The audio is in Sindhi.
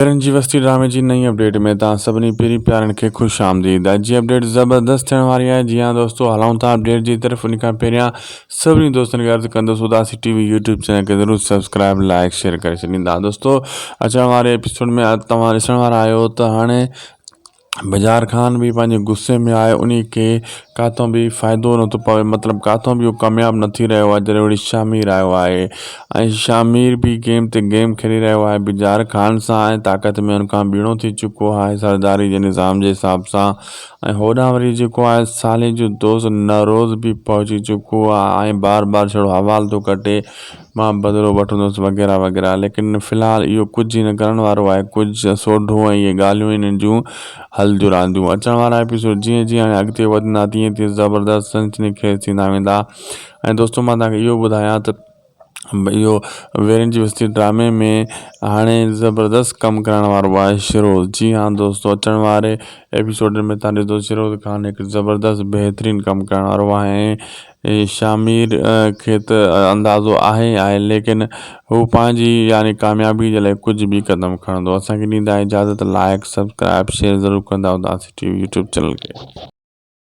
پيرن جي وستي ڊرامي جي نئين اپڊيٽ ۾ توهان سڀني پيري پيارن کي خوش آمديد اڄ جي اپڊيٽ زبردست ٿيڻ واري آهي جي ها دوستو هلون ٿا اپڊيٽ جي طرف ان کان پهريان سڀني دوستن کي عرض ڪندس Udasi T V YouTube channel کي ضرور سبسڪرائب لائڪ شيئر ڪري ڇڏيندا دوستو اچڻ واري ايپيسوڊ ۾ توهان ڏسڻ وارا آهيو ته هاڻي بجار خان به پنهنجي غصي ۾ آهي انهي کي ڪاٿو به فائدو نٿو پوي مطلب ڪاٿو به اهو ڪامياب نه ٿي رهيو آهي جڏهن وري شاهمير آيو آهي ۽ شاهمير به گيم تي گيم کيڏي رهيو آهي بجار خان سان ۽ طاقت ۾ ان کان ٻيڻو ٿي چڪو آهي سرداري جي نظام جي حساب سان ۽ هوڏانهن وري جيڪو آهي صالح جو دوست نوروز به پهچي چڪو آهي ۽ بار بار ڇڙو حوال ٿو ڪٽي مان بدلو وٺندس وغيره وغيره ليڪن في الحال اهو ڪجهه ئي نه ڪرڻ وارو آهي ڪجهه سوڍو ۽ اهي ڳالهيون انهن جون هلنديون رهنديون اچڻ وارا ايپيسوڊ جيئن جيئن هاڻي اڳتي وڌندا تيئن تيئن زبردست سنسني خيز ٿيندا ويندا ۽ دوستو مان توهان کي اهو ٻڌايان ته اهو ويرن جي وستي ڊرامي ۾ هاڻي زبردست ڪم ڪرڻ وارو آهي شروز جي ها دوستو اچڻ واري ايپيسوڊ ۾ تان ڏسندو شروز خان هڪ زبردست بهترين ڪم ڪرڻ وارو آهي شاهمير کي ته اندازو آهي ئي آهي ليڪن هو پنهنجي يعني ڪاميابي جي لاء ڪجهه به قدم کڻندو اسان کي ڏيندا اجازت لائڪ سبسڪرائب شيئر ضرور ڪندا اداسي ٽي وي يوٽيوب چينل کي.